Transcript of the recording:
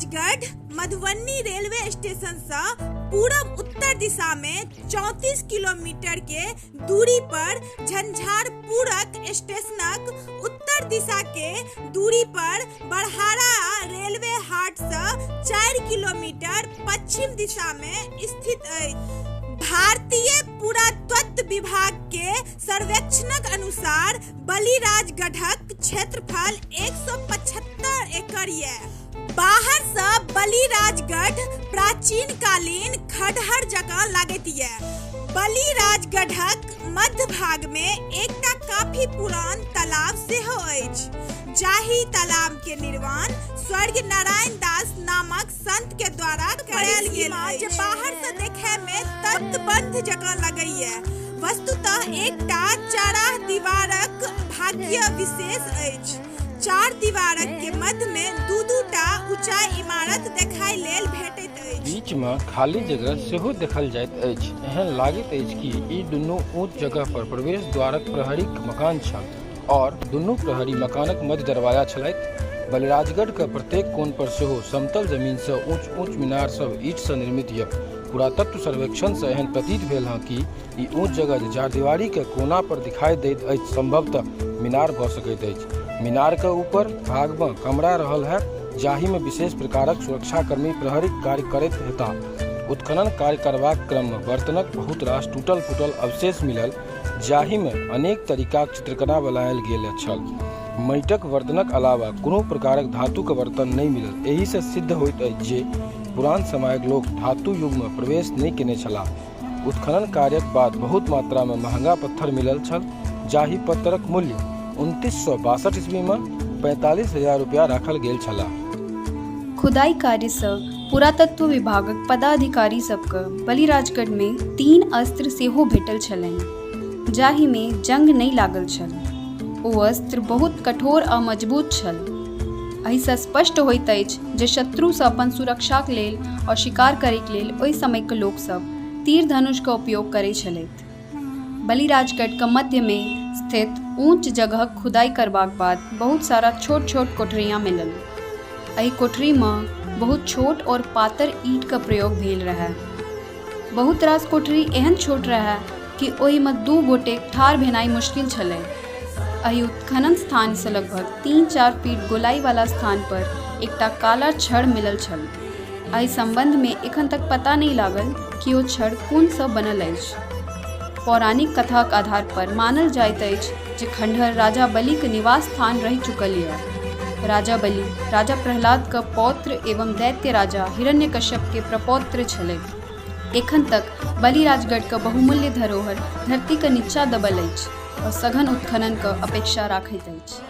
Balirajgarh Madhubani railway station सँ पूरब उत्तर दिशा मे 34 किलोमीटर के दूरी पर झंझारपुरक स्टेशनक उत्तर दिशा के दूरी पर बड़हारा रेलवे हाट सँ 4 किलोमीटर पश्चिम दिशा मे स्थित अछि। भारतीय पुरातत्व विभाग के सर्वेक्षणक अनुसार बलिराजगढ़क क्षेत्रफल 175 एकड़ ये। बाहर सँ बलिराजगढ़ प्राचीन कालीन खंडहर जकाँ लागैत ये। बलिराजगढ़क मध्य भाग मे एकटा काफी पुरान तालाब सेहो अछि, जाहि तालाब के निर्माण स्वर्गीय नारायण दास नामक संत के द्वारा करायल गेल अछि, जे बाहर सँ देखय मे तटबंध जकाँ लगैये। वस्तुतः एकटा चाराह दीवारक भाग्य विशेष अछि। चार दीवारक के मध्य मे दू-दू टा ऊँचाई इमारत देखाइ लेल भेटैत अछि। बीच मे खाली जगह सेहो देखल जाइत अछि। एहन लागैत अछि कि ई दुनू ऊँच जगह पर प्रवेश द्वारक प्रहरीक मकान छल आओर दुनू प्रहरी मकानक मध्य दरवाजा छलथि। बलिराजगढ़ क प्रत्येक कोण पर सेहो समतल जमीन स ऊँच-ऊँच मीनार सब ईंट स निर्मित य। पुरातत्व सर्वेक्षण स एहन प्रतीत भेल हँ कि ई ऊँच जगह जे चारदीवारी क कोना पर दिखाई दैत अछि संभवतः मीनार भ सकैत अछि। मीनार क ऊपर भाग मे कमरा रहल होयत जाहि मे विशेष प्रकारक सुरक्षाकर्मी प्रहरीक कार्य करैत हेताह। उत्खनन कार्य करबाक क्रम मे बर्तनक बहुत रास टूटल-फूटल अवशेष मिलल जाहि मे अनेक तरीकाक चित्रकला बनायल गेल छल। माटिक बर्तनक अलावा कोनो प्रकारक धातु क बर्तन नहि मिलल। एहि स सिद्ध होइत अछि जे पुरान समयक लोक धातु युग मे प्रवेश नहि केने छलाह। उत्खनन कार्यक बाद बहुत मात्रा मे महंगा पत्थर मिलल छल, जाहि पत्थरक मूल्य 2962 ईस्वी मे 45,000 रुपया राखल गेल छलाह। खुदाई कार्य स पुरातत्व विभागक पदाधिकारी सब क बलिराजगढ़ मे 3 अस्त्र सेहो भेटल छलन्हि, जाहि मे जंग नहि लागल छल। ओ अस्त्र बहुत कठोर आ मजबूत छल। एहि स स्पष्ट होइत अछि जे शत्रु स अपन सुरक्षाक लेल आओर शिकार करैक लेल ओहि समयक लोक सब तीर धनुष क उपयोग करैत छलथि। बलिराजगढ़ क मध्य मे स्थित ऊंच जगहक खुदाई करबाक बाद बहुत सारा छोट-छोट कोठरियां मिलल। एहि कोठरी मे बहुत छोट आओर पातर ईंट क प्रयोग भेल रहए। बहुत रास कोठरी एहन छोट रहए कि ओहि मे दू गोटेक ठाढ़ भेनाइ मुश्किल छलै। एहि उत्खनन स्थान सँ लगभग 3-4 फीट गोलाई वाला स्थान पर एकटा काला छड़ मिलल छल। एहि संबंध मे एखन तक पता नहि लागल कि ओ छड़ कोन सँ बनल अछि। पौराणिक कथाक आधार पर मानल जाइत अछि जे खंडहर राजा बलिक निवास स्थान रहि चुकल यऽ। राजा बलि राजा प्रह्लाद क पौत्र एवं दैत्य राजा हिरण्यकश्यप के प्रपौत्र छलथि। एखन तक बलिराजगढ़ क बहुमूल्य धरोहर धरती क निच्चा दबल अछि और सघन उत्खनन क अपेक्षा राखैत अछि।